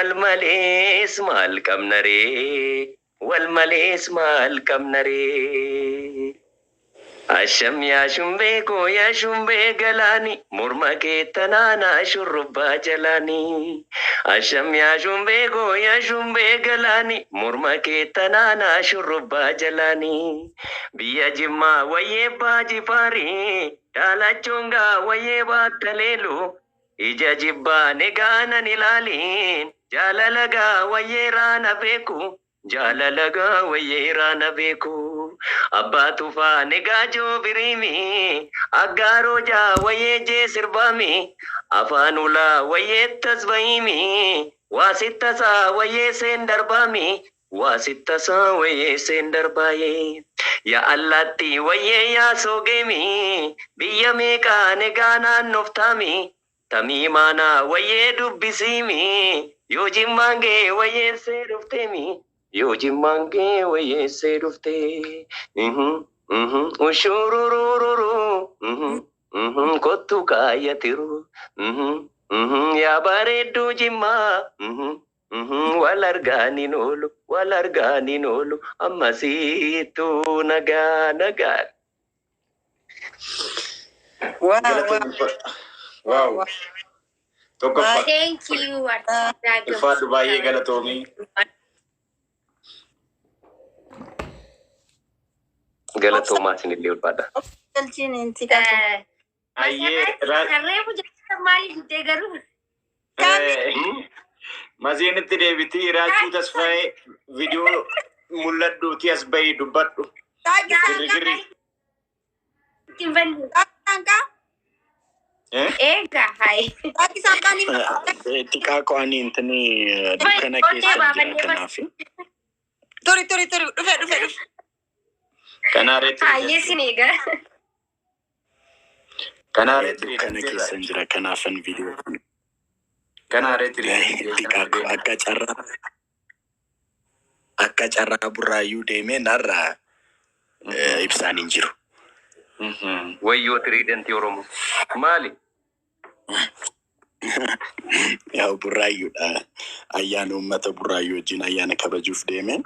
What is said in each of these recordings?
Wal malees maal qabna ree? Wal malees maal qabna ree? Asham yaa shumbee koo yaa shumbee galaani, morma kee tanaanaa shurrubbaa jalaani. Asham yaa shumbee koo yaa shumbee galaani, morma kee tanaanaa shurrubbaa jalaani. Biyya Jimmaa wayyee Baajifaarii, daalachuun gaa wayyee baattaleelu. Ija jibbaa negaanan ilaaliin, jaalala gaa wayyee raana beeku. Jaalala gaa wayyee raana beeku. Abbaa tufaa negaa joobiriimi, aggaaroo jaa wayyee jee sirbaami. Afaan ulaa wayyee tasbahiimi, waasittasaa wayyee seen darbaami. Waasittasaa wayyee seen darbaayee. Yaa allaattii wayyee yaa soogeemi, biyya meeqaa negaa naannoftaami. Tamiimaanaa wayyee dubbisiimi, yoo jimmaan gee wayyeessee dhufteemi. Yoo jimmaan gee wayyeessee dhuftee. Ushururururu. Kottu kaayyatiru. Yaa bareedduu jimmaa. Wal argaaniin oolu, wal argaaniin oolu, ammasiituu nagaa nagaa. Wow, wow. Galatoomii. Wow. Tokkoffaa. Thank you, Artist. Ulfaadhu, baay'ee galatoomii. Galatoomaa, isinillee ulfaadha. Galchiin inti qabu. Ayyee. Sarree mujaasa maaliif jettee garuu? Maziinitti deebitii. Raachuu Tasfaayee, viidiyoo mul'adhuuti as bahii dubbadhu. Girri girri. Ittiin banne. Saanqaa. Eh? Eega hayi. Saaqi saanqaa ni. Xiqqaa qo'anii intini dukkana keessa jira kanaaf. Turi turi turi, dhufe dhufe dhufe. Kanaareetti. Hayyee, sin eega. Kanaareetti. Dukkana keessa jira kanaafan viidiyoo kun. Kanaareetti. Xiqqaa akka carraa Burraayyuu deemee narraa ibsaan hin jiru. Wayyoo tiriidantii Oromoo. Maali? Yaa, Burraayyuudha. Ayyaana uummata Burraayyuu wajjin ayyaana kabajuuf deemeen.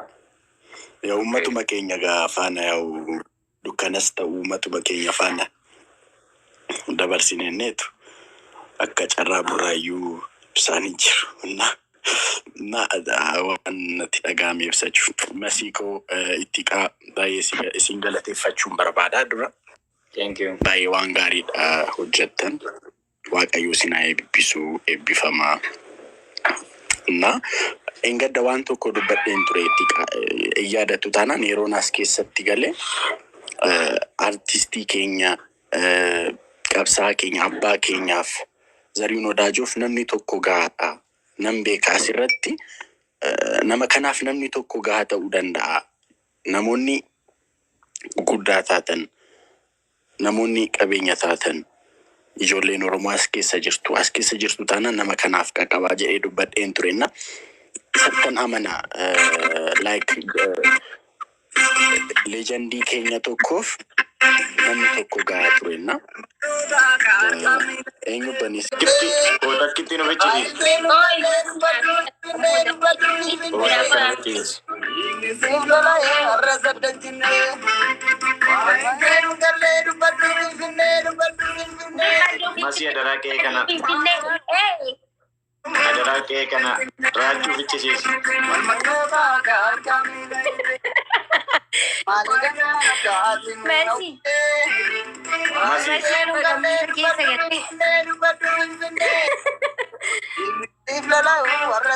Yaa, uummatuma keenya gaa faana, yaa'u dukkanas ta'u uummatuma keenya faana dabarsineenneetu akka carraa Burraayyuu ibsaan hin jiru. Na waan natti dhaga'ame ibsachuuf masiikoo itti baay'ee isin galateeffachuun barbaadaa dura. Thank you. Baay'ee waan gaariidha hojjettan. Waaqayyo isin haa eebbisu, eebbifamaa. Na engadda waan tokko dubbadheen ture, itti yaadattu taanaan, yeroon as keessatti galee artistii keenya, qabsaa'aa keenya, abbaa keenyaaf Zarihuun Wadaajoof namni tokko gahaadha. Nan beeka, asirratti nama kanaaf namni tokko gahaa ta'uu danda'a. Namoonni guguddaa taatan, namoonni qabeenya taatan, ijoolleen Oromoo as keessa jirtu, as keessa jirtu taanaan nama kanaaf qaqabaa jedhee dubbadheen turenna. Isattan amana, like leejandii keenya tokkoof namni tokko gahaa turenna. Eenyu banis? Gifti takkitti nu fichisiisi. Oota akka nu fichisiisi. Masii, adaraa qe'ee kana. Finfinnee. Adaraa qe'ee kana Raachuu fichisiisi. Mersi. Masii. Masii keessa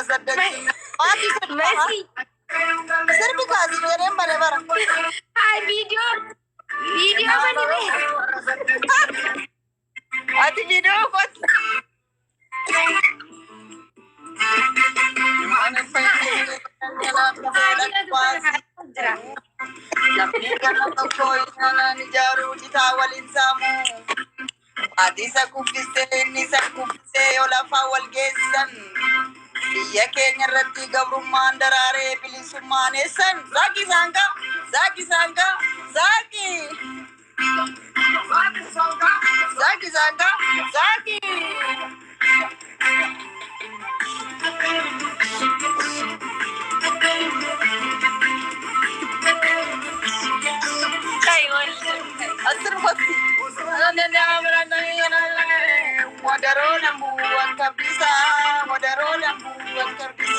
gatte. Mersi. Sirbi kaasii jedheen bane bara. Hai, viidiyoo. Viidiyoo bani bee. Ati viidiyoo kottu. Jira. Namni kana tokko ijaaruu citaa waliin saamu. Ati isa kuffistee, inni isa kuffisee, yoo lafaa wal geessan. Biyya keenya irratti gabrummaan daraaree bilisummaan eessan. Zaaki saanqaa! Zaaki saanqaa! Zaaki! Zaaki saanqaa! Zaaki!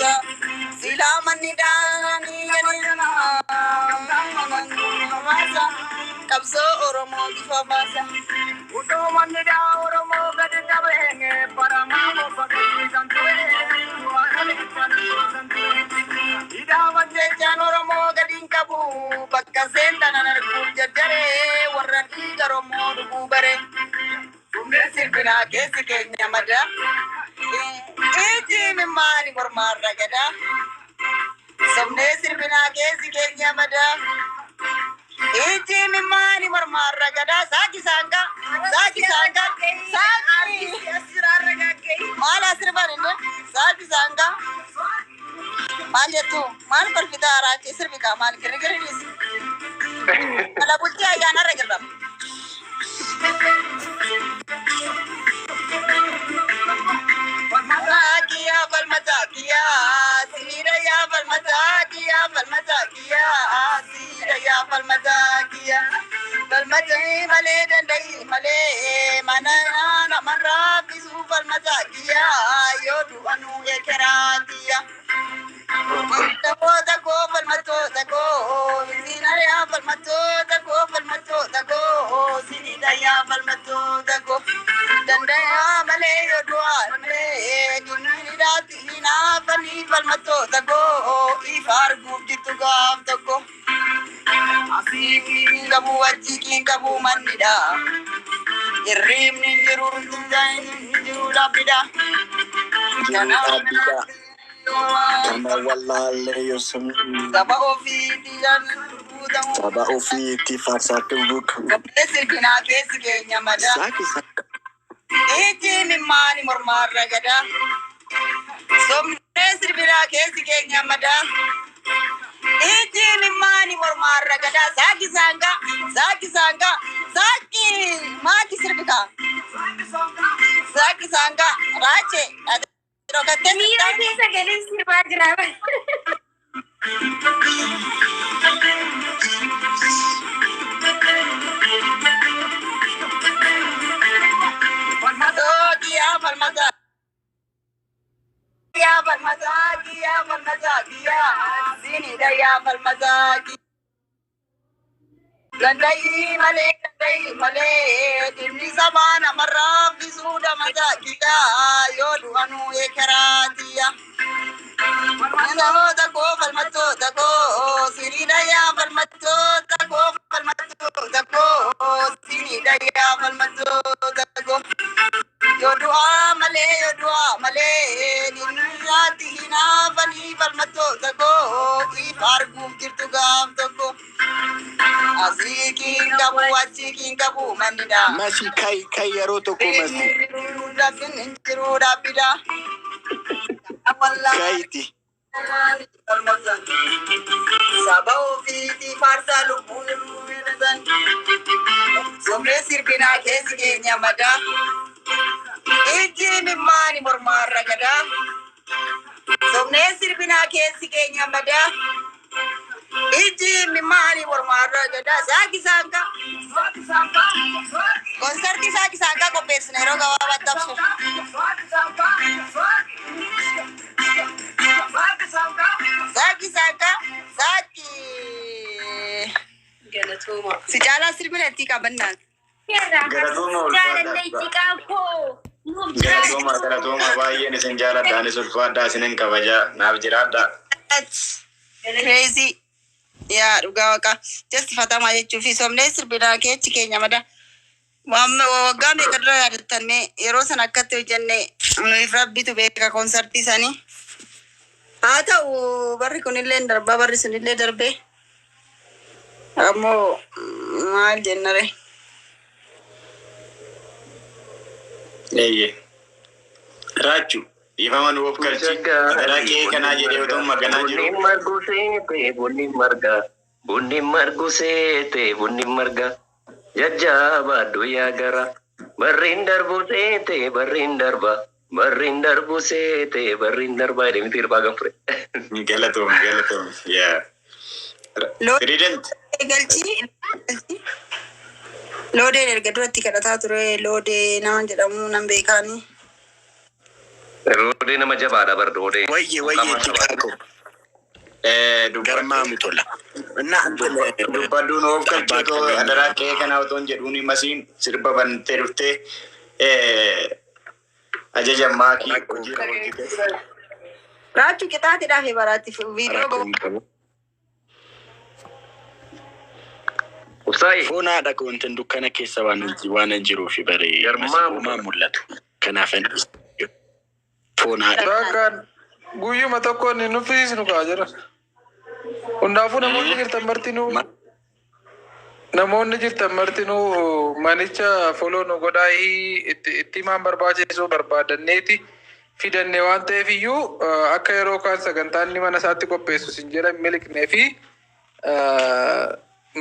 falmata. Silaa manni daanii baasa. Qabsoo Oromoo ifa baasa. Utoo manni daa Oromoo gadi qabee baramaa bofa kan ture. Hidhaa jechaan Oromoo gadi hin qabu. Bakka seentan arguuf jajjaree warra dhiiga Oromoo dhuguu bare. Humni sirbinaa keessi keenya madaa. Iji mimmaani mormaarra gadaa. Sobnee sirbinaa keessi keenya madaa. Iji mimmaani mormaarra gadaa. Saaki saangaa. Saaki saangaa. Saaki. Maal asirban inni? Saaki saangaa. Maal jettu? Maal kolfitaa raachee sirbikaa? Maal girgirri dhiisi? Kala bultii ayyaanarra jirra. Falmataa falmataa kiyyaa siira yaa falmataa kiyyaa falmataa kiyyaa siira yaa falmataa kiyyaa falmataa malee danda'i malee mana namarraa bisuu falmataa kiyyaa yoo du'anuu ekeraa kiyyaa. Falmatoota koo falmatoota koo siira yaa falmatoota koo falmatoota koo siira yaa falmatoota koo. Danda'a malee yoo du'aa malee dunniidhaatti hinaafanii falmatoota koo ifa arguuf jittu gaaf tokko. Asii kiin qabu achi kiin qabu mannidha. Hirribni hin jiru hin jiru dhaabbidha. Jiru dhaabbidha. Kana wallaallee yoo sabni Saba ofiitii guutamu. saba ofiitti faarsaa qabu. Gabbee sirkinaa keessi keenya madaa. Saaki saaka. Iji mimmaani mormaarra gadaa. Somnee sirbinaa keessi keenya madaa. Iji mimmaani mormaarra gadaa. Saaki saangaa. Saaki saangaa. Saaki maaki sirbikaa. Saaki saangaa. Raachee. Ati dhokattee Miira sirtaa. keessa galee sirbaa jira. Falmataa kiyyaa falmataa. Yaa falmataa kiyyaa falmataa kiyyaa. Sinidha yaa falmataa kiyyaa. Danda'i malee danda'i malee dhimmi sabaa namarraa bisuudha mataa kiyyaa yoo du'anuu ekeraa tiyya. Falmatoota koo falmatoota koo siriidha yaa falmatoota koo falmatoota koo siriidha yaa falmatoota koo. Yoo du'aa malee yoo du'aa malee dhimmisaatti hinaafanii falmatoota koo ifa arguuf jirtu gaaf tokko. Asii kiin qabu achi kiin qabu mannidha. Masi kai kai yeroo tokko masi Dafin hin jiru dhaabbidha. kaiti. Saba ofiitii faarsaa lubbuun hir'atan. Somnee sirbinaa keessi keenya madaa. Iji mimmaani mormaarra gadaa. Somnee sirbinaa keessi keenya madaa. Iji mimmaani mormaarra gadaa. Saaki saankaa. Konsartii saaki saankaa qopheessina yeroo gabaabaatti absu. Saaki saankaa. Saaki. Galatooma. Si caalaa sirbina itti qabannaan. Galatooma Jaalallee ulfaadhaa. itti qabu. Nuuf Galatooma jiraachuu. galatooma baay'een isin jaaladha anis ulfaadhaa isinin kabajaa naaf jiraadhaa. Crazy. Yaa dhugaa waaqa. Just fatamaa jechuu fi somnee sirbinaa keechi keenya mada. Waggaa meeqa dura yaadattanne yeroo sana akkatti hojjenne nuuf rabbitu beeka konsartii sanii. Haa ta'u barri kunillee hin darbaa barri sunillee darbee. Ammoo maal jennare. Eeyyee. Raachu dhiifama nu of galchi. Garaa kee kanaa jedhee otoo maganaa Bunni jiru. margu seete bunni marga bunni margu seete bunni marga jajjabaadhu yaa gara barriin darbu seete barriin darba barriin darbu seete barriin darba jedhee miti hirphaa kan ture. Galatoom galatoom. Yaa. Trident. Galchii galchii. Loodeen erga duratti kadhataa ture loodee nama jedhamu nan beekaani. Roodee nama jabaadha bar roodee. Wayye wayye xiqqaa garmaamu tola. እና Dubbadduun of galchuu adaraa qe'ee kanaa otoo hin jedhuun masiin sirba bantee dhuftee ajaja maakii hojii hojjete. Raachuu qixaatiidhaaf baraatti viidiyoo Rakkoon qabu. Usaayi. Foon haadha koontin dukkana keessa waan hin jiruuf baree Garmaamu homaa mul'atu. Kanaaf foon haadha. Bakkaan guyyuma tokkoon hin nuffisiisnu kaa jira. Hundaafuu namoonni jirtan martinuu manicha follow nu godhaa, itti himaan barbaachisuu barbaadanneeti fidanne waan ta'eef iyyuu akka yeroo kaan sagantaan inni mana isaatti qopheessu sin jedhan miliqnee fi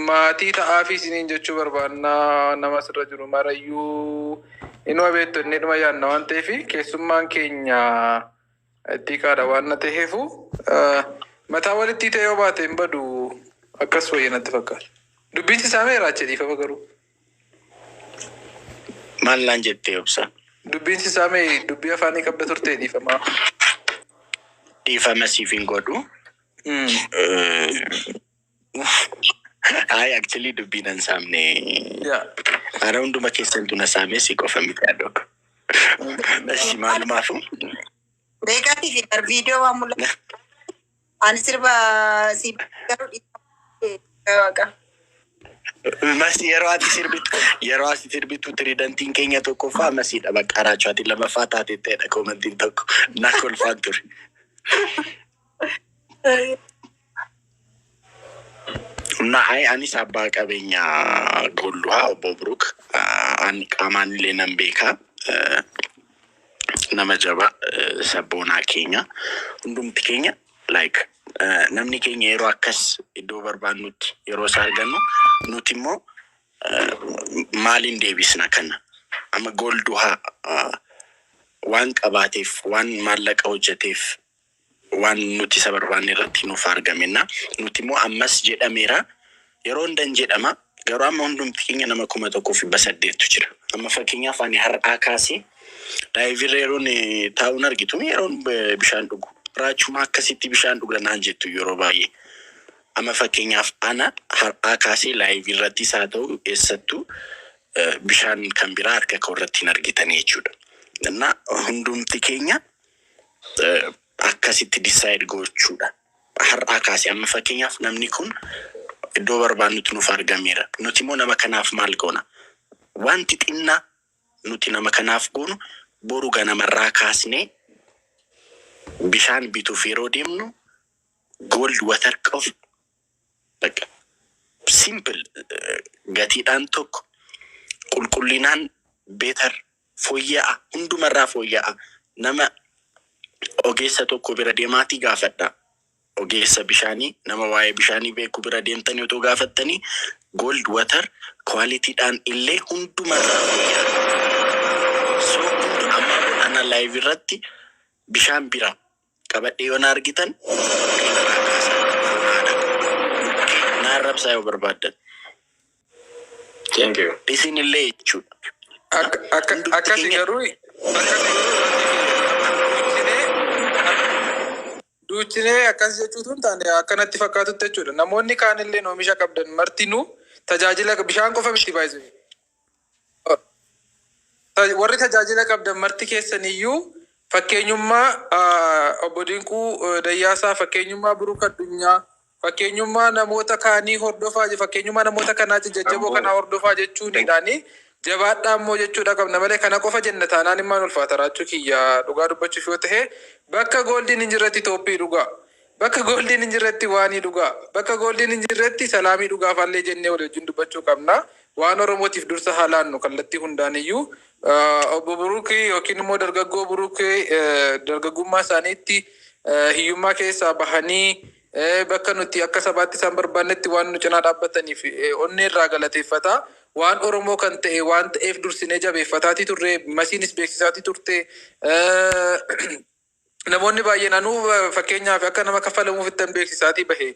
maatii ta'aafi isiniin jechuu barbaannaa. Nama asirra jiru marayyuu inuma beektu, inni dhuma yaadna waan ta'eef, keessummaan keenya xiqqaadha waan na ta'eefu mataa walitti ta'e yoo baate hin badu, akkas wayya natti fakkaata. Dubbiin isaa meeraa dhiifama garuu. Maal naan jettee, obsa? Dubbiin isaa mee dubbii afaanii qabda turte, dhiifama. Dhiifama siif hin godhu. Ay, actually dubbiin an saamne. Ara hunduma keessantu na saamee, si qofa miti adook. Eshi, maalumaafu? Beekaatii fi bar viidiyoo waan mul'atu. Ani sirba si garuu dhiifama waaqa. Masi, yeroo ati sirbitu tiridantiin keenya tokkoffaa masiidha, bakka raachuu ati lamaffaa taatettedha commentiin tokko na kolfaan ture. Na ay, anis abbaa qabeenyaa Golluhaa obbo Biruk ani qaamaan illee nan beeka. Nama jabaa, sabboonaa keenya, hundumti keenya, like namni keenya yeroo akkas iddoo barbaannutti yeroo isa argannu, nuti immoo maaliin deebisna kana? Amma Golduhaa waan qabaateef, waan maallaqa hojjeteef, waan nuti isa barbaanne irratti nuuf argamenna. Nuti immoo ammas jedhameera, yeroo hundan jedhama, garuu amma hundumti keenya nama 1800tu jira. Amma fakkeenyaaf ani har'aa kaasee liveirra yeroon taa'uun argitu, yeroon bishaan dhugu, raachuma akkasitti bishaan dhuga naan jettu yeroo baay'ee. Amma fakkeenyaaf ana har'aa kaasee live irrattis haa ta'u eessattuu bishaan kan biraa harka koo irratti hin argitanii jechuudha. Na hundumti keenya akkasitti decide gochuudha. Har'aa kaasee amma fakkeenyaaf namni kun iddoo barbaannutti nuuf argameera. Nuti immoo nama kanaaf maal goona? Wanti xinnaa nuti nama kanaaf goonu, boru ganamarraa kaasnee bishaan bituuf yeroo deemnu Gold Water qofa, bakka simple, gatiidhaan tokko, qulqullinaan better, fooyya'aa, hundumarraa fooyya'aa. Nama ogeessa tokko bira deemaatii gaafadhaa. Ogeessa bishaanii, nama waa'ee bishaanii beeku bira deemtanii otoo gaafattanii, Gold Water qualitydhaan illee hundumarraa fooyya'aa. So hundu amma ana live irratti bishaan bira qabadhee yoo na argitan qeenarraa kaasaa, funaadha. Na arrabsaa yoo barbaaddan. Thank you. Isin illee jechuudha. Akka akka Hundumti akkasi keenya garuu akkasi garuu duuchinee akkas jechuutu hin taane, akkanatti fakkaatutti jechuudha. Namoonni kaanillee oomisha qabdan martinuu tajaajila bishaan qofa miti baay'ee. Warri tajaajila qabdan marti keessaniyyuu fakkeenyummaa obbo Dinquu Dayyaasaa, fakkeenyummaa Buruk Addunyaa, fakkeenyummaa namoota kaanii hordofaa, fakkeenyummaa namoota kanaa jajjaboo kanaa hordofaa jechuunidhaani jabaadhaa immoo jechuudha qabna malee, kana qofa jenna taanaan immaan ulfaata. Raachuu kiyya, dhugaa dubbachuuf yoo ta'e, bakka Goldiin hin jirretti Tooppii dhugaa. Bakka Goldiin hin jirretti waanii dhugaa. Bakka Goldiin hin jirretti salaamii dhugaafallee jennee walii wajjin dubbachuu qabna. Waan Oromootiif dursa haa laannu kallattii hundaaniyyuu. Obbo Burukii yookiin immoo dargaggoo Burukii dargaggummaa isaaniitti hiyyummaa keessaa bahanii bakka nuti akka sabaatti isaan barbaannetti waan nu cinaa dhaabbataniif onnee irraa galateeffata. Waan Oromoo kan ta'e waan ta'eef dursinee jabeeffataatii turre, masiinis beeksisaatii turte. Namoonni baay'een anuu fakkeenyaaf akka nama kaffalamuuf ittan beeksisaatii bahe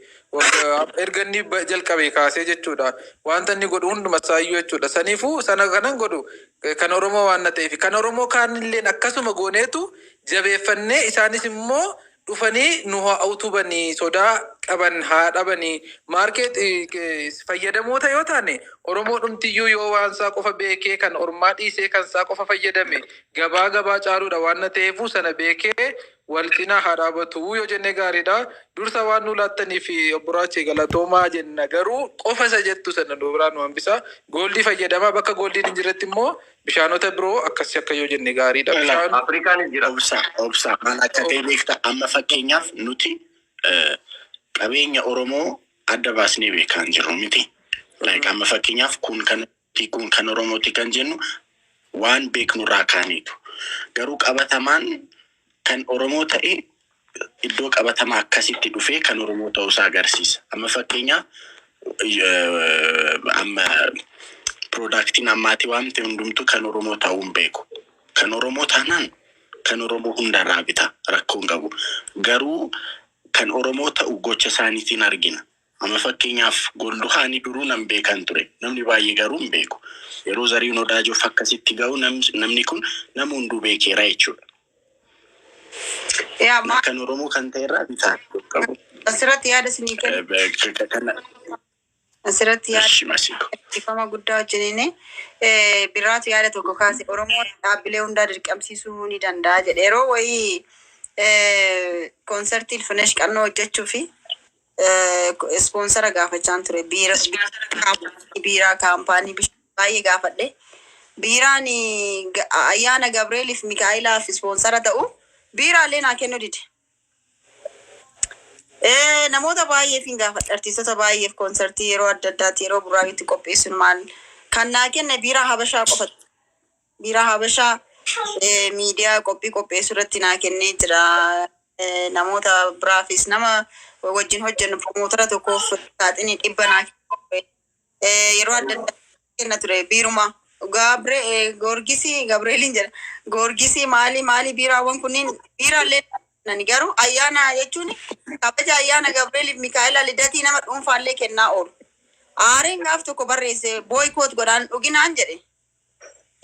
erga inni jalqabe kaasee jechuudha. Wanta inni godhu hunduma isaayyuu jechuudha. Saniifuu sana kanan godhu kan Oromoo waan na ta'eef, kan Oromoo kaanilleen akkasuma gooneetu jabeeffannee, isaanis immoo dhufanii nu haa utubanii, sodaa qaban haa dhabanii. Market fayyadamoota yoo taane, Oromoo dhumtiyyuu yoo waan isaa qofa beekee, kan ormaa dhiisee kan isaa qofa fayyadame, gabaa gabaa caaluudha waan na ta'eefu, sana beekee wal cinaa haa dhaabatu yoo jenne gaariidha. Dursa waan nu laattanii fi obbo Raachee galatoomaa jenna, garuu qofa isa jettu sana nu biraa nu hambisa. Gold fayyadamaa, bakka goldiin hin jirretti immoo bishaanota biroo akkasii akka yoo jenne gaariidha. Bishaan Afrikaanis jira. Obsa, obsa, maal akka ta'e beekta? Amma fakkeenyaaf nuti qabeenya Oromoo adda baasnee beekaa hin jirru miti. Like amma fakkeenyaaf kun kan kun kan Oromooti kan jennu waan beeknurraa kaaniitu. Garuu qabatamaan kan Oromoo ta'e iddoo qabatamaa akkasitti dhufee kan Oromoo ta'uusaa agarsiisa. Amma fakkeenyaaf amma productiin ammaati waamte hundumtu kan Oromoo ta'uu hin beeku. Kan Oromoo taanaan kan Oromoo hundarraa bita, rakkoo hin qabu. Garuu kan Oromoo ta'u gocha isaaniitiin argina. Amma fakkeenyaaf Golduhaanii duruu nan beekan ture. Namni baay'ee garuu hin beeku. Yeroo Zariin Odaajoof akkasitti ga'u namni kun nama hunduu beekeera jechuudha. Yaa maal Kan Oromoo kan ta'e irraa bitaa qabu. Asirratti yaada isinii kennu. Kana Asirratti yaada Ishi masiiko. Ifama guddaa wajjiniin biraatu yaada tokko kaase, Oromoon dhaabbilee hundaa dirqamsiisuu ni danda'a jedhe. Yeroo wayii koonsertii Ilfinesh Qannoo hojjechuu fi sponsor gaafachaan ture. Biiraa kaampaanii bishaan baay'ee gaafadhe. Biiraan ayyaana Gabreeliif Mikaa'ilaaf sponsor ta'u biiraallee naa kennuu dide. Namoota baay'eef hin gaafadhe, artiistota baay'eef koonsertii yeroo adda addaatti, yeroo Burraabitti qopheessuun maal, kan naa kenne biiraa Habashaa qofa. Biiraa Habashaa miidiyaa qophii qopheessuu irratti naa kennee jira. Namoota biraafis, nama wajjin hojjennu promoter tokkoof saaxinii 100 naa kenne. Yeroo adda addaa kenna ture biiruma. Gabre Goorgisii, Gabreeliin jedha. Goorgisii maali maali, biiraawwan kunniin biiraallee nani, garuu ayyaana jechuun kabaja ayyaana Gabreeliif Mikaa'ela lidatii nama dhuunfaallee kennaa oolu. Aareen gaaf tokko barreesse, boycott godhaan, dhuginaan jedhe.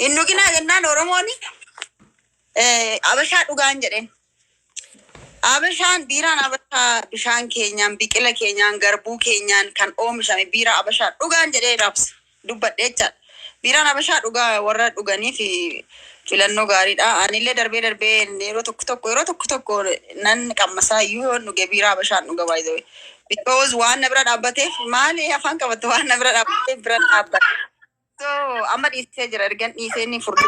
Hin dhuginaa jennaan Oromoon Abashaa dhugaan jedheen. Abashaan, biiraan Abashaa bishaan keenyaan, biqila keenyaan, garbuu keenyaan kan oomishame, biiraa Abashaa dhugaan jedhee raabsa dubbadhe jechaadha. Biiraan Abashaa dhugaa warra dhuganii fi filannoo gaariidha. Anillee darbee darbee yeroo tokko tokko nan qammasaa iyyuu, yoo dhuge biiraa Abashaan dhuga, by the way. Because waan na bira dhaabbateef, maali afaan qabattu, waan na bira dhaabbateef bira dhaabbata. So amma dhiisee jira, ergan dhiisee inni furdu.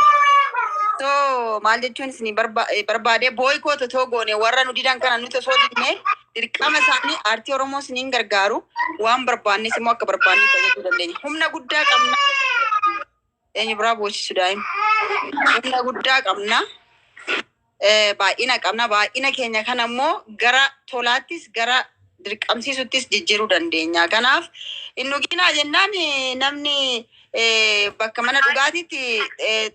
So maal jechuun isin barbaade, boycott otoo goone, warra nu didan kana nuti osoo didne, dirqama isaanii aartii Oromoo isiniin gargaaru, waan barbaannes immoo akka barbaanne fayyaduu dandeenya. Humna guddaa qabna. Eenyu biraa boochisu daa'ima. Humna guddaa qabna. Baay'ina qabna. Baay'ina keenya kana immoo gara tolaattis gara dirqamsiisuttis jijjiiruu dandeenya. Kanaaf hin dhuginaa jennaan namni bakka mana dhugaatiitti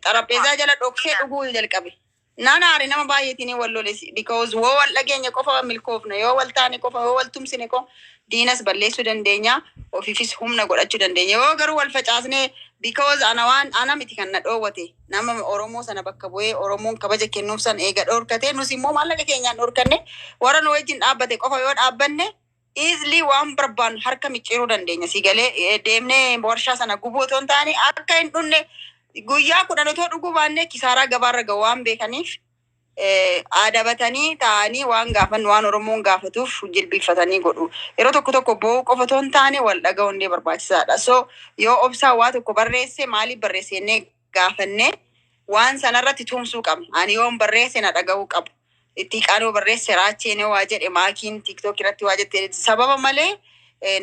xarapheezaa jala dhoksee dhuguu jalqabe. Naan aare, nama baay'eetiin wal lole, because yoo wal dhageenya qofa milkoofna, yoo wal taane qofa, yoo wal tumsine qofa diinas balleessuu dandeenya, ofiifis humna godhachuu dandeenya. Yoo garuu wal facaasne, because ana waan ana miti kan na dhoowwate, nama Oromoo sana bakka bu'ee Oromoon kabaja kennuuf san eega dhoorkate, nus immoo maallaqa keenyaan dhoorkanne, warra nu wajjin dhaabbate qofa yoo dhaabbanne, easily waan barbaannu harka micciiruu dandeenya. Si galee deemnee warshaa sana gubuu otoo hin taane, akka hin dhunne guyyaa 10 otoo dhuguu baannee kisaaraa gabaarra gahu waan beekaniif, adabatanii taa'anii waan gaafan, waan Oromoon gaafatuuf jilbiiffatanii godhu. Yeroo tokko tokko boo'uu qofa otoo hin taane wal dhaga'uun illee barbaachisaadha. So yoo obsaa waa tokko barreesse, maaliif barreesse jennee gaafannee waan sanarratti tumsuu qabna. Ani yoon barreesse na dhaga'uu qabu. Itti qaanoo barreesse, Raacheen yoo waa jedhe, maakiin TikTok irratti waa jette, sababa malee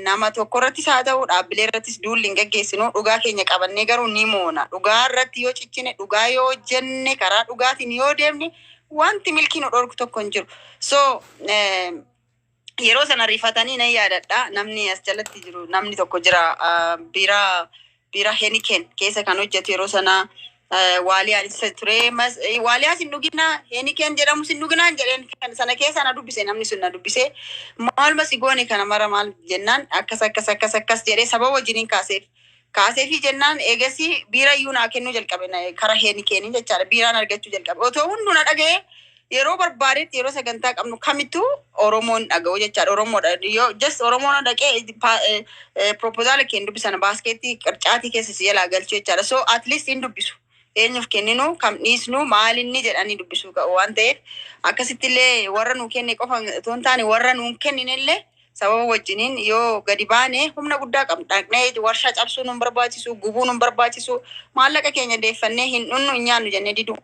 nama tokko irrattis haa ta'u dhaabbilee irrattis duulli hin geggeessinu. Dhugaa keenya qabannee garuu ni moona. Dhugaa irratti yoo cichine, dhugaa yoo hojjenne, karaa dhugaatiin yoo deemne, wanti milkii nu dhorku tokko hin jiru. So yeroo sana rifatanii nan yaadadha. Namni as jalatti jiru, namni tokko jira, biiraa Heineken keessa kan hojjetu yeroo sana. Waaliyaan isa ture. Waaliyaas hin dhuginaa, Heenikeen jedhamus hin dhuginaa jedheen. Kan sana keessa na dubbise, namni sun na dubbise, maaluma si goone kana mara maal jennaan, akkas akkas akkas akkas jedhee sababa wajjiniin kaaseef. Kaaseefi jennaan eegasii biira iyyuu naa kennuu jalqabe kara Heenikeenii jechaadha. Biiraan argachuu jalqabe. Otoo hunduu na dhaga'ee, yeroo barbaadetti, yeroo sagantaa qabnu kamittuu Oromoon dhaga'u jechaadha. Oromoodha. Yoo just Oromoon dhaqee proposal keen dubbisan, baaskeetii qircaatii keessa si jalaa galchuu jechaadha. So at least hin dubbisu. Eenyuuf kenninu, kam dhiisnu, maalinni jedhanii dubbisuu qabu waan ta'eef, akkasitti illee warra nuu kenne qofa otoo hin taane, warra nuu kenninillee sababa wajjiniin yoo gadi baane humna guddaa qabna. Dhaqnee warshaa cabsuu nun barbaachisu, gubuu nun barbaachisu, maallaqa keenya deeffannee hin dhunnu, hin nyaannu jennee didu.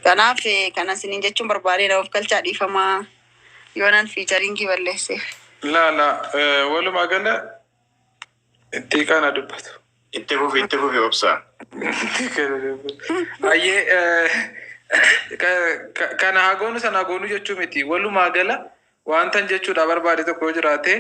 Kanaaf kana isiniin jechuun barbaadee of galchaa, dhiifamaa yoonaan featuringii balleesse. La la, walumaa gala itti kana dubbatu. Itti fufi, itti fufi, obsaa. Ayyee, kana haa goonu, sana haa goonu jechuu miti. Walumaa gala wantan jechuudha barbaade tokko yoo jiraate,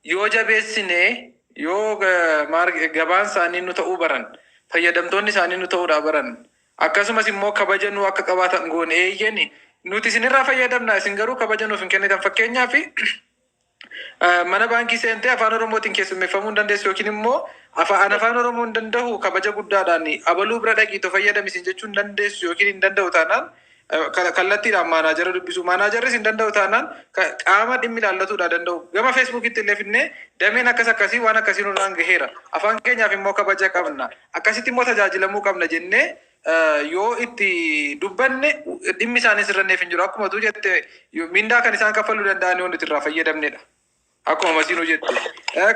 yoo jabeessine, yoo gabaan isaanii nu ta'uu baran, fayyadamtoonni isaanii nu ta'uudhaa baran, akkasumas immoo kabaja nu akka qabaatan goone, eeyyeni nuti isinirraa fayyadamna, isin garuu kabaja nuuf hin kennitan. Fakkeenyaaf, mana baankii seentee afaan Oromootiin keessummeeffamuu hin dandeessu, yookiin immoo afaan Oromoo hin danda'u, kabaja guddaadhaan abaluu bira dhaqiitoo fayyadami isin jechuu hin dandeessu yookiin hin danda'u taanaan, kallattiidhaan manager dubbisu. Managerris hin danda'u taanaan, qaama dhimmi ilaallatuudha danda'u. Gama Feesbuukitti illee finnee, dameen akkas akkasii waan akkasii nurraan gaheera. Afaan keenyaaf immoo kabaja qabna. Akkasitti immoo tajaajilamuu qabna jennee yoo itti dubbanne, dhimmi isaanii sirranneef hin jiru. Akkuma tu jette, mindaa kan isaan kaffaluu danda'an yoo nuti irraa fayyadamnedha. Akkuma masiinuu jette.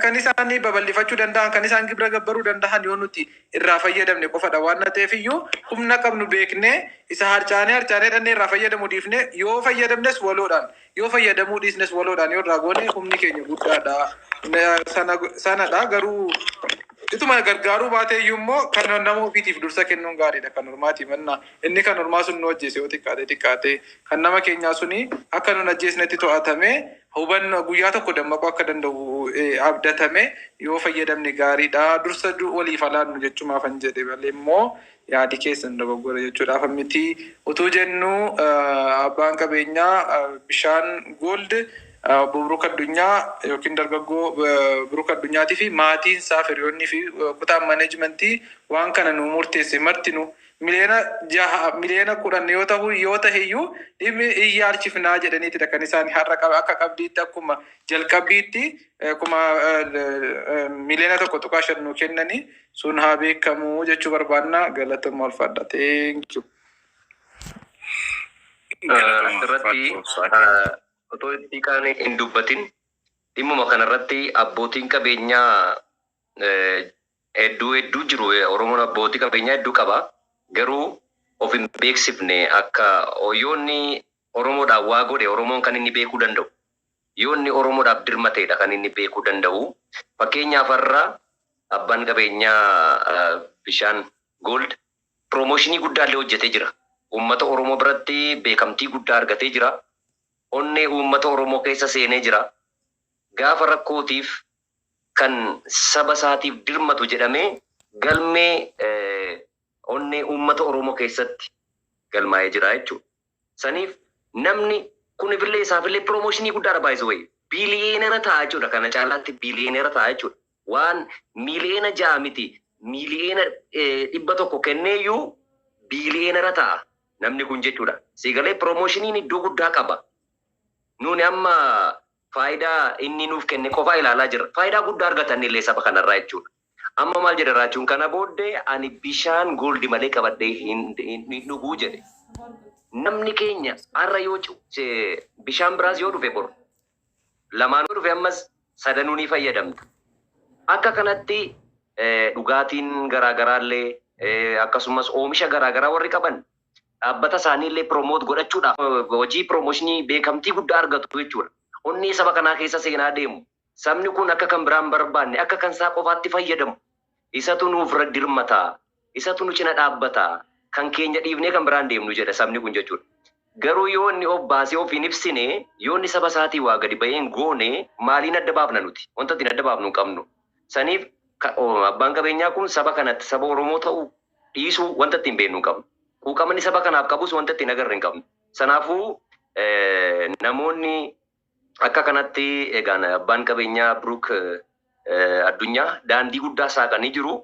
Kan isaan babal'ifachuu danda'an, kan isaan gibira gabbaruu danda'an yoo nuti irraa fayyadamne qofadha. Waan na ta'eef iyyuu, humna qabnu beeknee, isa harcaanee harcaanee dhannee irraa fayyadamuu dhiifnee, yoo fayyadamnes waloodhaan, yoo fayyadamuu dhiisnes waloodhaan yoo irraa goone, humni keenya guddaadha. Sanadha garuu ituma gargaaruu baatee iyyuu immoo kan nama ofiitiif dursa kennuun gaariidha kan ormaati manna. Inni kan ormaa sun nu ajjeese yoo xiqqaate xiqqaate, kan nama keenyaa suni akka nun ajjeesnetti to'atame, hubannoo guyyaa tokko dammaquu akka danda'u abdatame yoo fayyadamne gaariidha. Dursa waliif alaannu jechumaafan jedhe malee immoo yaadi keessan dogoggora jechuudhaaf miti. Utuu jennu, abbaan qabeenyaa bishaan Gold, obbo Buruk Addunyaa yookiin dargaggoo Buruk Addunyaatii fi maatiin isaa, hiriyoonnii fi kutaan managementii waan kana nu murteesse martinu 6 miliyoona 10 miliyoona yoo ta'u, yoo ta'e iyyuu dhimmi iyyaalchifnaa jedhaniitidha kan isaan har'a akka qabdiitti, akkuma jalqabbiitti kuma 1.5 miliyoona nu kennanii sun haa beekamu jechuu barbaanna. Galatoomaa, ulfaadha. Thank you. Asirratti otoo itti qaanii hin dubbatin, dhimmuma kanarratti abbootiin qabeenyaa hedduu hedduu jiru. Oromoon abbootii qabeenyaa hedduu qaba. Garuu of hin beeksifne. Akka yoonni Oromoodhaaf waa godhe Oromoon kan inni beekuu danda'u. Yoonni Oromoodhaaf dirmateedha kan inni beekuu danda'u. Fakkeenyaaf, har'a abbaan qabeenyaa bishaan Gold promotionii guddaa illee hojjetee jira. Uummata Oromoo biratti beekamtii guddaa argatee jira. Onnee uummata Oromoo keessa seenee jira. Gaafa rakkootiif kan saba isaatiif dirmatu jedhamee galmee onnee uummata Oromoo keessatti galmaa'ee jira jechuudha. Saniif namni kunifillee isaafillee promotionii guddaadha baay'isuu wayi. Billionaire ta'a jechuudha. Kana caalaatti billionaire ta'a jechuudha. Waan 6 miliyoona miti, 100 miliyoona kenneeyyuu billionaire ta'a namni kun jechuudha. Siigalee promotioniin iddoo guddaa qaba. Nuuni amma faayidaa inni nuuf kenne qofaa ilaalaa jirra. Faayidaa guddaa argatan illee saba kanarraa jechuudha. Amma maal jedha raachuun? Kana booddee ani bishaan Gold malee qabadhee hin dhuguu jedhe. Namni keenya har'a yoo bishaan biraas yoo dhufe, boru lamaan yoo dhufe, ammas sadanuu ni fayyadamta. Akka kanatti dhugaatiin garaagaraallee akkasumas oomisha garaagaraa warri qaban dhaabbata isaaniillee promote godhachuudhaaf hojii promotionii beekamtii guddaa argatu jechuudha. Onnee saba kanaa keessa seenaa deemu. Sabni kun akka kan biraan barbaanne, akka kan isaa qofaatti fayyadamu. Isatu nuuf dirmataa. Isatu nu cina dhaabbataa. Kan keenya dhiifnee kan biraan deemnu jedha sabni kun jechuudha. Garuu yoo inni of baasee of hin ibsine, yoo inni saba isaatii waa gadi bahee hin goone, maaliin adda baafna nuti? Wanta ittiin adda baafnu hin qabnu. Saniif abbaan qabeenyaa kun saba kanatti saba Oromoo ta'uu Dhiisuu wanta ittiin beeknu hin qabnu. Quuqamni saba kanaaf qabus wanta ittiin agarre hin qabnu. Sanaafuu namoonni akka kanatti egaan abbaan qabeenyaa Biruk Addunyaa daandii guddaa saaqanii jiru.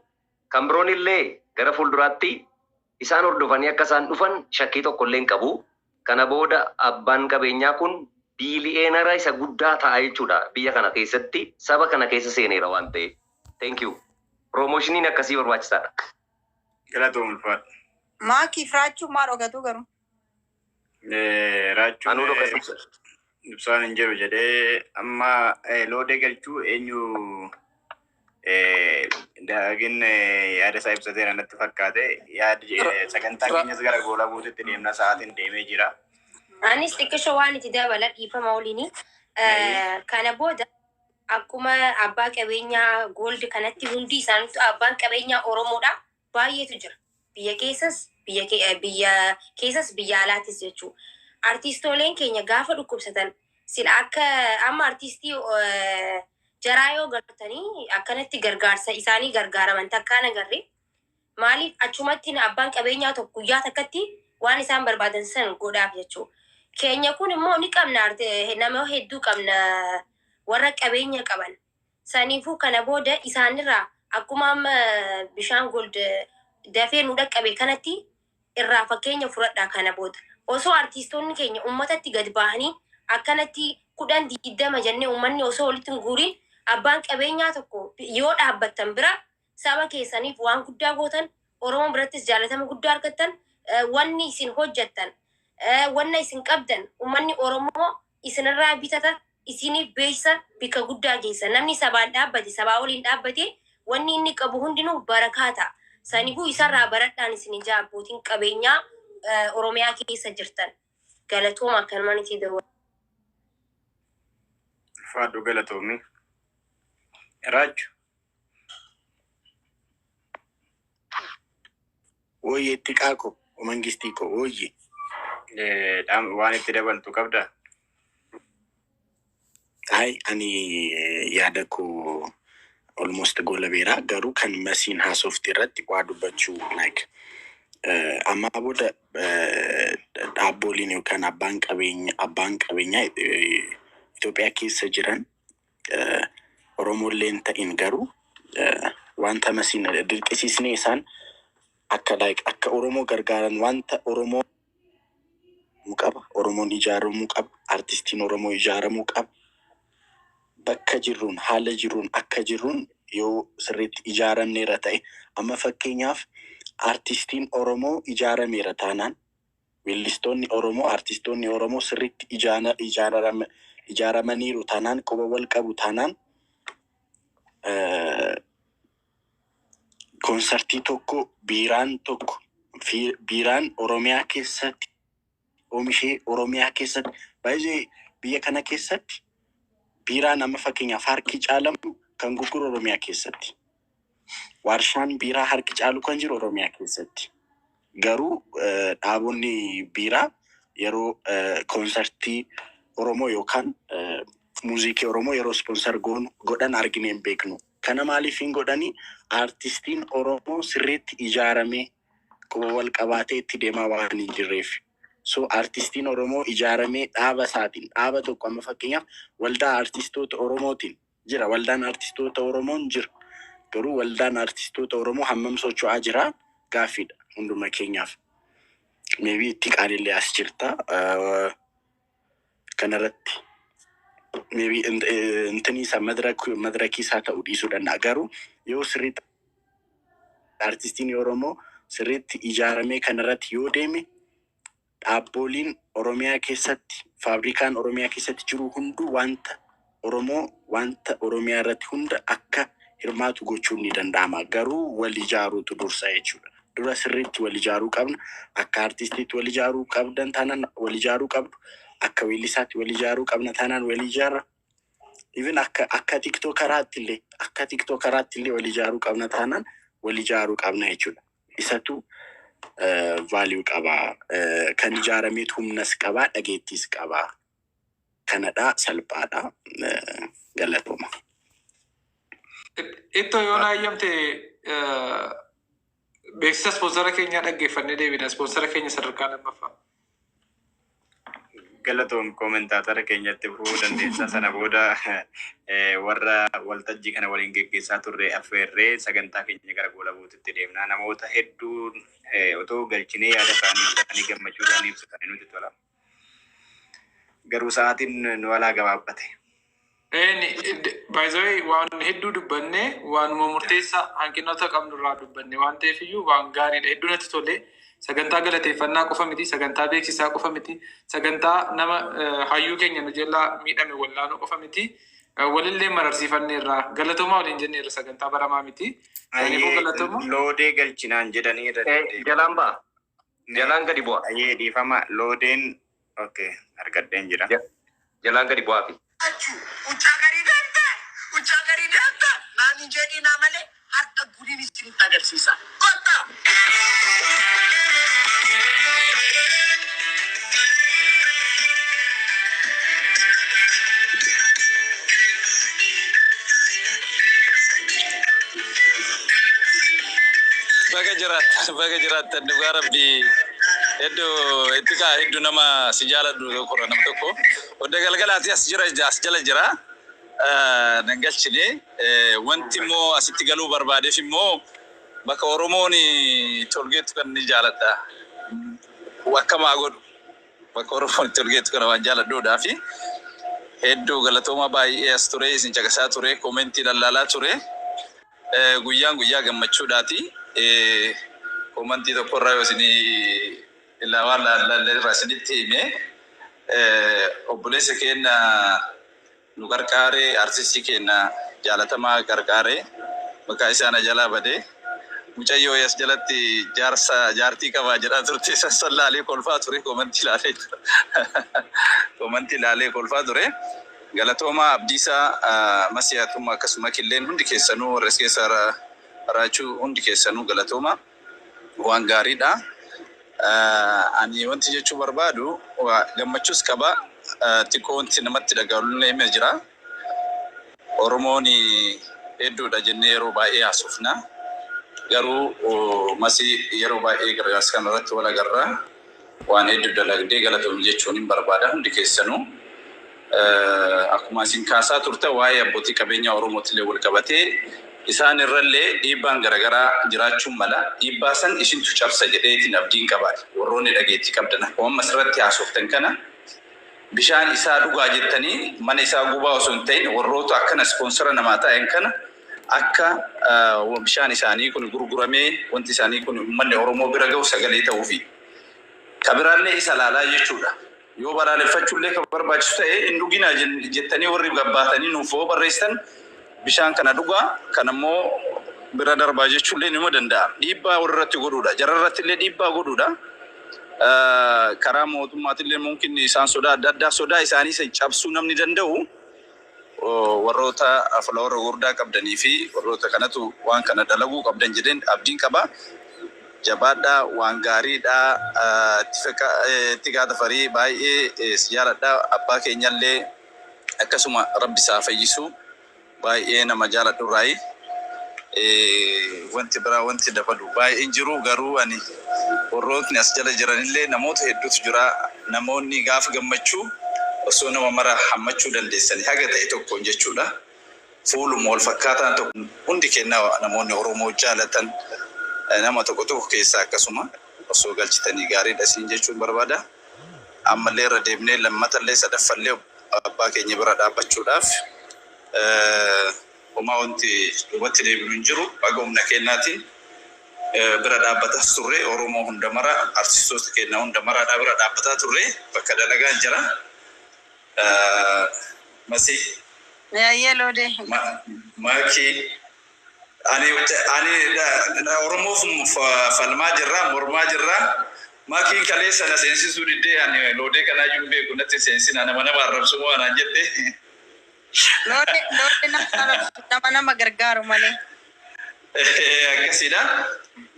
Kan biroon illee gara fuulduraatti isaan hordofanii akka isaan dhufan shakkii tokko illee hin qabu. Kana booda abbaan qabeenyaa kun biiliyeenara isa guddaa ta'a jechuudha biyya kana keessatti, saba kana keessa seeneera waan ta'eef. Thank you. Promotioniin akkasii barbaachisaadha. Galatoom, ulfaadha. Maakii firaachuu maa dhokatu garuu? Raachuun Anuu dhokatu. Ibsaan hin jiru jedhee amma loodee galchuu eenyu daagin yaada isaa ibsateera natti fakkaate. Yaadi sagantaa keenyas gara goolaa buututti deemna, sa'aatiin deemee jira. Anis xiqqisho waan itti dabala, dhiifama waliini. Kana booda akkuma abbaa qabeenyaa Gold kanatti hundi isaaniitu abbaan qabeenyaa Oromoodha. Baay'eetu jira. Biyya keessas biyya keessas biyya alaattis jechuudha. Artiistooleen keenya gaafa dhukkubsatan sila akka amma artiistii jaraa yoo gartanii akkanatti gargaarsa isaanii gargaaraman takkaan agarre. Maaliif achumatti abbaan qabeenyaa tokko guyyaa takkatti waan isaan barbaadan san godhaaf jechuudha. Keenya kun immoo ni qabna, nama hedduu qabna warra qabeenya qaban. Saniifuu kana booda isaanirraa akkuma amma bishaan Gold dafee nu dhaqqabe kanatti irraa fakkeenya fudhadhaa kana booda. Osoo artiistoonni keenya uummatatti gad bahanii akkanatti 10 20 jennee uummanni osoo walitti hin guurin abbaan qabeenyaa tokko yoo dhaabbattan bira saba keessaniif waan guddaa gootan, Oromoo birattis jaalatama guddaa argattan, wanni isin hojjettan, wanna isin qabdan uummanni Oromoo isinirraa bitata, isiniif beeksisa, bikka guddaa geessa. Namni sabaan dhaabbate, sabaa waliin dhaabbate, wanni inni qabu hundinuu barakaa ta'a. Saniifuu isarraa baradhaan isin ijaa abbootiin qabeenyaa Oromiyaa keessa jirtan. Galatooma, akkanumaan itti darbu. Ulfaadhu, galatoomi. Raachu. Wooyyee itti qaako mangistii koo wooyyee. Waan itti dabaltu qabdaa? Ay, ani yaada koo almost gola beeraa, garuu kan masiin haasofte irratti waa dubbachuu, like ammaa booda dhaabbooliin yookaan abbaan qabeenyaa Itoophiyaa keessa jiran Oromoolleen ta'in garuu wanta masiin dirqisiisnee isaan akka like akka Oromoo gargaaran wanta Oromoo qaba. Oromoon ijaaramuu qaba. Artistiin Oromoo ijaaramuu qaba. Bakka jirruun, haala jirruun, akka jirruun yoo sirriitti ijaaramneera ta'e, amma fakkeenyaaf artistiin Oromoo ijaarameera taanaan, weellistoonni Oromoo, artistoonni Oromoo sirriitti ijaaramaniiru taanaan, quba wal qabu taanaan, koonsartii tokko, biiraan tokko, biiraan Oromiyaa keessatti oomishee Oromiyaa keessatti baay'ee biyya kana keessatti biiraan amma fakkeenyaaf harki caalamu kan gurguru Oromiyaa keessatti. Warshaan biiraa harki caalu kan jiru Oromiyaa keessatti. Garuu dhaabonni biiraa yeroo koonsartii Oromoo yookaan muuziqii Oromoo yeroo sponsor godhan arginee hin beeknu. Kana maaliif hin godhanii? Artistiin Oromoo sirriitti ijaaramee quba wal qabaatee itti deemaa waan hin jirreef. So artistiin Oromoo ijaaramee dhaaba isaatiin, dhaaba tokko, amma fakkeenyaaf waldaa artistoota Oromootiin jira. Waldaan artistoota Oromoon jira. Garuu waldaan artistoota Oromoo hammam socho'aa jira gaaffiidha hunduma keenyaaf. Maybe itti qaanillee as jirta. Kanarratti maybe intini isaa madirakii isaa ta'uu dhiisuu danda'a. Garuu yoo sirriitti artistiin Oromoo sirriitti ijaaramee kanarratti yoo deeme, dhaabbooliin Oromiyaa keessatti, faabrikaan Oromiyaa keessatti jiru hunduu wanta Oromoo, wanta Oromiyaa irratti hunda akka hirmaatu gochuun ni danda'ama. Garuu wal ijaaruutu dursa jechuudha. Dura sirriitti wal ijaaruu qabna. Akka artistiitti wal ijaaruu qabdan taanaan wal ijaaruu qabdu. Akka weellisaatti wal ijaaruu qabna taanaan wal ijaarra. Even akka tiktokeraatti illee wal ijaaruu qabna taanaan wal ijaaruu qabna jechuudha. Isatu value qaba. Kan ijaarameetu humnas qabaa, dhageettiis qabaa. Kanadhaa, salphaadha. Galatooma. Ittoo yoo na hayyamte Beeksisa ispoonsara keenyaa dhaggeeffannee deebina. Ispoonsara keenya sadarkaa lammaffaa. Galatoom, koomentaatara keenyatti fufuu dandeessa. Sana booda warra waltajjii kana waliin geggeessaa turre affeerree sagantaa keenya gara goolabuutitti deemna. Namoota hedduun otoo galchinee yaada isaanii ibsatanii, gammachuu isaanii ibsatanii nutti tola. Garuu sa'aatiin nu alaa gabaabbate. By the way, waan hedduu dubbanne, waanuma murteessaa hanqinoota qabnu irraa dubbanne waan ta'eef iyyuu waan gaariidha. Hedduu natti tole. Sagantaa galateeffannaa qofa miti, sagantaa beeksisaa qofa miti, sagantaa nama hayyuu keenya nu jalaa miidhame wallaanuu qofa miti. Walillee mararsiifanneerra. Galatoomaa waliin jenneerra, sagantaa baramaa miti. Kanaafuu galatooma. Loodee galchinaan jedhanii irra deddeebi'u. Jalaan ba'a. Jalaan gadi bu'a. Ayyee, dhiifama, loodeen okay argadheen jira. Jalaan gadi bu'aafi. Ucaa garii deemte, ucaa garii deemte, naan hin jedhinaa malee har'a gudiin isinitti agarsiisa. Kottaa! Baga jiraattan, baga jiraattan. Dhugaa rabbii, hedduu itti kaa, hedduu nama si jaaladhu tokkorra nama tokko. Odda galgalaati as jira, as jala jira. Nan galchine. Wanti immoo asitti galuu barbaadeef immoo bakka Oromoon itti olgeettu kan ni jaaladha. Akkamaa godhu bakka Oromoon itti olgeettu kana waan jaaladhuudhaa fi hedduu galatooma. Baay'ee as ture, isin caqasaa ture, koomentii lallaalaa ture. Guyyaan guyyaa gammachuudhaati. Koomentii tokkorraa yoo isinii waan laallee isinitti hime, obboleessa keenya nu qarqaaree, artistii keenya jaalatamaa qarqaaree, maqaa isaa na jalaa badee, mucayyoo as jalatti jaarsa jaartii qabaa jedhaa turte san laalee kolfaa ture, koomentii laalee ture, koomentii laalee kolfaa ture. Galatooma Abdiisaa, Masiyaatummaa, akkasuma killeen hundi keessanuu, warra as keessa raachuu hundi keessanuu galatooma, waan gaariidha. Ani wanti jechuu barbaadu gammachuus qaba, xiqqoo wanti namatti dhaga'ullee himee jira. Oromoon hedduudha jennee yeroo baay'ee haasofna. Garuu masii yeroo baay'ee gargaarsa kana irratti wal agarra. Waan hedduu dalagdee galatoom jechuun hin barbaada hundi keessanuu. Akkuma isin kaasaa turte, waa'ee abbootii qabeenyaa Oromootillee wal qabatee isaan irrallee dhiibbaan garaagaraa jiraachuun mala. Dhiibbaa san isintu cabsa jedheetiin abdiin qabaadha. Warroonni dhageettii qabdan akkuma amma asirratti haasoftan kana, bishaan isaa dhugaa jettanii mana isaa gubaa osoo hin ta'in, warroota akkana ispoonsara namaa ta'an kana akka bishaan isaanii kun gurguramee wanti isaanii kun uummanni Oromoo bira gahu sagalee ta'uufi. Kabiraallee isa laalaa jechuudha. Yoo balaaleffachuullee kan barbaachisu ta'e, hin dhuginaa jettanii warri gabbaatanii nuuf yoo barreessitan, bishaan kana dhugaa kan ammoo bira darbaa jechuullee nima danda'a. Dhiibbaa warra irratti godhuudha. Jara irratti illee dhiibbaa godhuudha. Karaa mootummaatillee mumkin isaan sodaa adda addaa, sodaa isaanii isa cabsuu namni danda'u warroota follower gurguddaa qabdanii fi warroota kanatu waan kana dalaguu qabdan jedheen abdiin qaba. Jabaadhaa, waan gaariidha. Itti gaatafarii baay'ee si jaaladha. Abbaa keenyallee akkasuma rabbi isaa fayyisu, baay'ee nama jaaladhu irraayi. Wanti biraa wanti dabalu baay'een jiru, garuu ani warrootni as jala jiranillee namoota hedduutu jira. Namoonni gaafa gammachuu osoo nama mara hammachuu dandeessanii haga ta'e tokkoon jechuudha. Fuuluma wal fakkaataan tokko hundi kennaa namoonni Oromoo jaalatan nama tokko tokko keessaa akkasuma osoo galchitanii gaariidha isin jechuun barbaada. Ammallee irra deemnee lammatallee sadaffallee abbaa keenya bira dhaabbachuudhaaf homaa wanti duubatti deebinu hin jiru. Baga humna kennaatiin bira dhaabbataa turre, Oromoo hunda mara, artistoota keenya hunda maraadhaa bira dhaabbataa turre, bakka dalagaan jira. Masii. Yaayyee loodee. Maakii, ani Oromoof falmaa jirra, mormaa jirra. Maakiin kaleessa na seensisuu diddee, ani loodee kanaa iyyuu hin beeku, natti seensina, nama arrabsu moo anaan jette. Loodee, loodee nama arrabsu, nama gargaaru malee. Akkasiidha.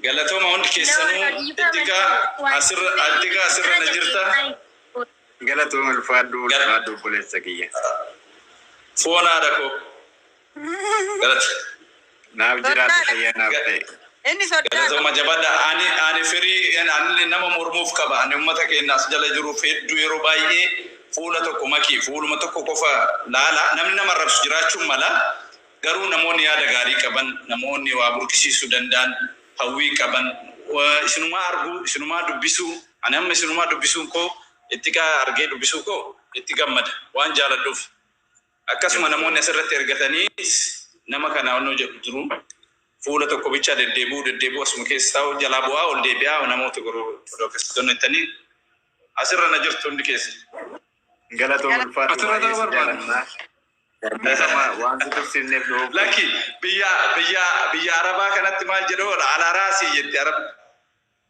Galatooma hundi keessanuu. Ittiqaa asirra, ittiqaa asirra na jirta. Galatooma, ulfaadhu, ulfaadhu obboleessa kiyya. Foon haadha koo. Galata. Naaf jiraatu, fayyaa naaf ta'e. Inni soddaa Galatooma, jabaadha. Ani firii ani nama mormuuf qaba. Ani uummata keenya as jala jiruuf hedduu yeroo baay'ee fuula tokko makii fuuluma tokko qofa laala. Namni nama arrabsu jiraachuun mala. Garuu namoonni yaada gaarii qaban, namoonni waa burqisiisuu danda'an, hawwii qaban, isinumaa arguu, isinumaa dubbisuu, ani amma isinumaa dubbisuun koo itti argee dubbisuu koo itti gammada waan jaaladhuuf. Akkasuma namoonni asirratti ergatanii nama kana onnoo jedhu jiru. Fuula tokko bicha deddeebi'uu deddeebi'uu asuma keessa taa'u jalaa bu'aa ol deebi'aa namoota godhoo akkasitti jettanii asirra na jirtu hundi keessa. Galatoom, ulfaadhu. Asirra baay'ee ta'uu si barbaada. jaalannaa. Dhiifama waan si tursiifneef nu obboleessi. Lakki, biyya Arabaa kanatti maal jedhu, alaraasii jetti Arab.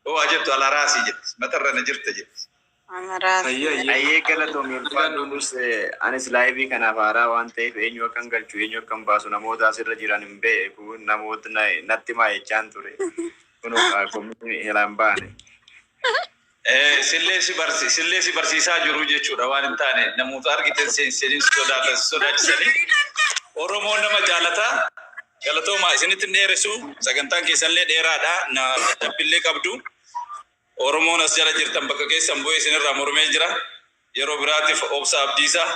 Oo jettu, alaraasii jetti, matarra na jirta jetti. Amaraas. Ayyee, ayyee. Ayyee, galatoom, ulfaadhu. Nus anis live kanaaf haaraa waan ta'eef eenyu akkan galchu, eenyu akkan baasu, namoota asirra jiran hin beeku, namoota natti maayechaan ture. Kunoo komiin helaan baane. Sillee si barsiisaa jiru jechuudha. Waan hin taane namoota argiten seensanii sodaatan sodaachisanii. Oromoon nama jaalataa. Galatooma, isinitti hin dheeressu, sagantaan keessanillee dheeraadha, na dabbillee qabdu. Oromoon as jala jirtan bakka keessan bu'ee isinirraa mormee jira. Yeroo biraatiif obsa abdiisaa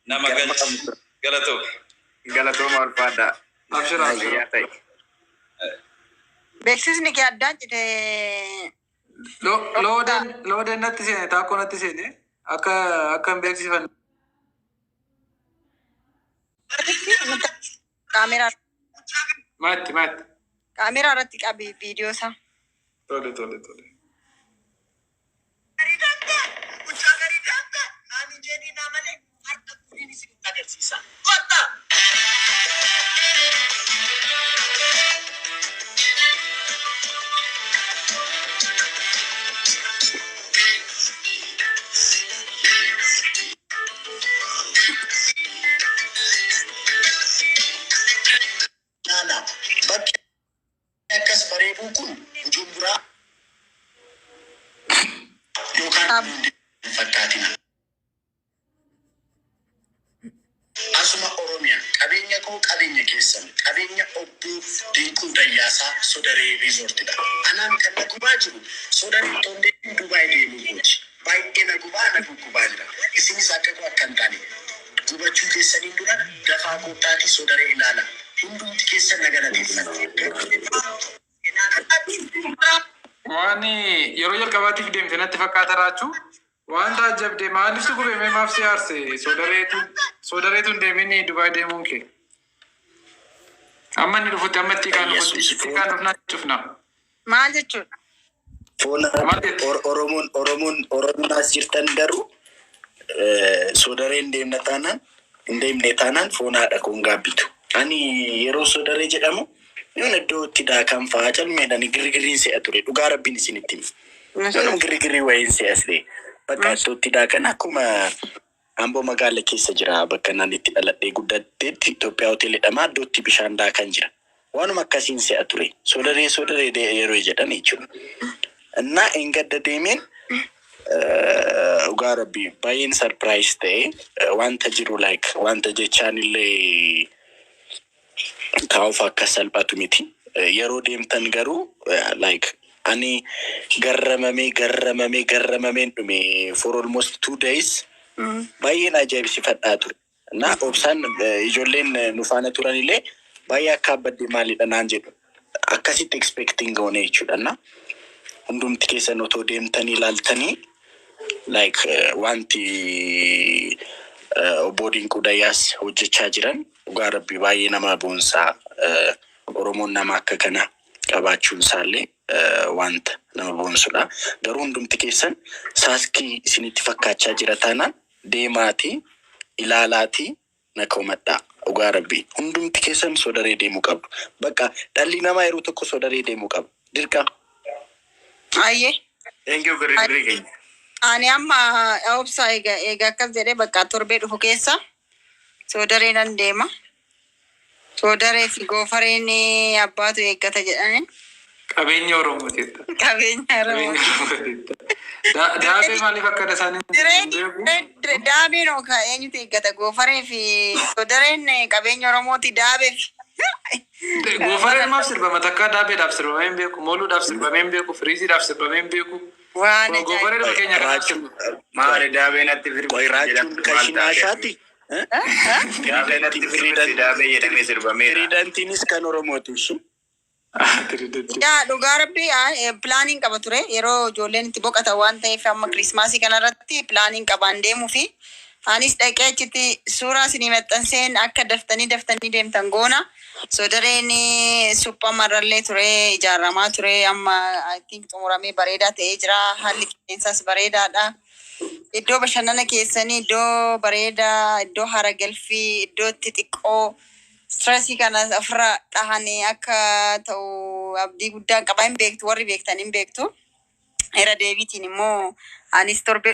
nama galchi. Galatooma. Galatooma, ulfaadha. Abshira, abshira. Fayyaa ta'e. Beeksisni kee addaan cite. Loodeen natti seene, taakkoo natti seene, akka hin beeksifanne. Kaameraa Maatti maatti. Kaameraa irratti qabi viidiyoo isaa. Tole. Garii deemte, mucaa garii deemte, naan hin jedhinaa malee har'a gudiin isinitti agarsiisa. Kottaa! Laala, bakki akkas bareeduu kun Bujumburaa yookaan hin fakkaatina. Asuma Oromiyaa, qabeenya koo, qabeenya keessan, qabeenya obbo Dinquu Dayyaasaa Sodaree Riizoortidha. Anaan kan na gubaa jiru Sodaree Tondee Dubaay deemuu kooti. Baay'ee na gubaa, na guggubaa jira. Isinis akka koo akka hin taane gubachuu keessaniin dura dafaa koottaatii Sodaree ilaala. Hundumti keessan na galateeffatu. Waan yeroo jalqabaatiif deemte natti fakkaata, Raachuu. Waan taajjabde maaliif si gube mee, maaf si aarse Sodareetu hin deemin Dubaay deemuun kee? Amma inni dhufutti, amma itti kaan dhufutti, itti kaan dhufnaa cufna. Maal jechuudha? Foon Maal jette? Oromoon as jirtan garuu Sodaree hin deemna taanaan, hin deemne taanaan foon haadha koon gaabbitu. Ani yeroo Sodaree jedhamu yoon iddoo itti daakan fa'aa calmeedhaan girgirriin se'a ture, dhugaa rabbiin isinitti hima. Yoon girgirrii wayiin se'a ture. Bakka iddoo itti daakan akkuma Amboo magaala keessa jira, bakka naan itti dhaladhee guddatteetti Itoophiyaa hotel jedhama, iddoo itti bishaan daakan jira. Waanuma akkasiin se'a ture. Sodaree Sodaree yeroo jedhan jechuudha. Innaa hin gadda deemeen, dhugaa rabbii baay'een surprise ta'e, wanta jiru like wanta jechaan illee kaa'uuf akka salphatu miti. Yeroo deemtan garuu like ani garramamee garramamee garramameen dhume for almost 2 days, baay'een ajaa'ibsiifadhaa ture. Na obsaan ijoolleen nu faana turan illee baay'ee akka abbadde maalidha naan jedhu. Akkasitti expecting goone jechuudha. Na hundumti keessan otoo deemtanii ilaaltanii like wanti obbo Dinquu Dayyaas hojjechaa jiran dhugaa rabbi baay'ee nama boonsaa. Oromoon nama akka kana qabaachuun isaallee wanta nama boonsudha. Garuu hundumti keessan saaskii isinitti fakkaachaa jira taanaan deemaatii ilaalaatii na komadhaa. Dhugaa rabbi hundumti keessan Sodaree deemuu qabdu. Bakka dhalli namaa yeroo tokko Sodaree deemuu qaba. Dirqama. Ayyee. Thank you, girgirrii keenya. Ani amma obsa eega akkas jedhee, bakka torbee dhufu keessa Soodaree nan deema. Soodaree fi goofareen abbaatu eeggata jedhani. Qabeenya Oromooti jetta. Qabeenya Oromoo. Qabeenya Oromooti jetta. Daabee maaliif akka isaanii hin beeku? Daabeen hoo eenyutu eeggata? Goofaree fi Soodareen qabeenya Oromooti, daabee fi Goofareen maaf sirbama? Takkaa daabeedhaaf sirbamee hin beeku, mooluudhaaf sirbamee hin beeku, firiiziidhaaf sirbamee hin beeku. Waan Goofareen ajaa'ibaa. fakkeenya kanaaf Raachuun sirba. Maali daabee natti qoy firfirsi raachuun jedhamtu maal taate? kashinaashaati. Daabee natti firfirsi daabee jedhamee sirbameera. Tiriidantiinis kan Oromooti ishi. Yaa, dhugaa rabbii, planiin qaba ture yeroo ijoolleen itti boqotan waan ta'eef, amma Kirismaasii kanarratti planiin qabaan deemuu fi anis dhaqee achitti suuraa isinii maxxanseen akka daftanii daftanii deemtan goona. Sodareen suphamarrallee ture, ijaaramaa ture, amma I think xumuramee bareedaa ta'ee jira. Haalli qilleensaas bareedaadha. Iddoo bashannana keessanii, iddoo bareedaa, iddoo hara galfii, iddoo itti xiqqoo stressii kana ofirra dhahanii akka ta'u abdii guddaan qaba. Hin beektu, warri beektan hin beektu. Irra deebiitiin immoo anis torbee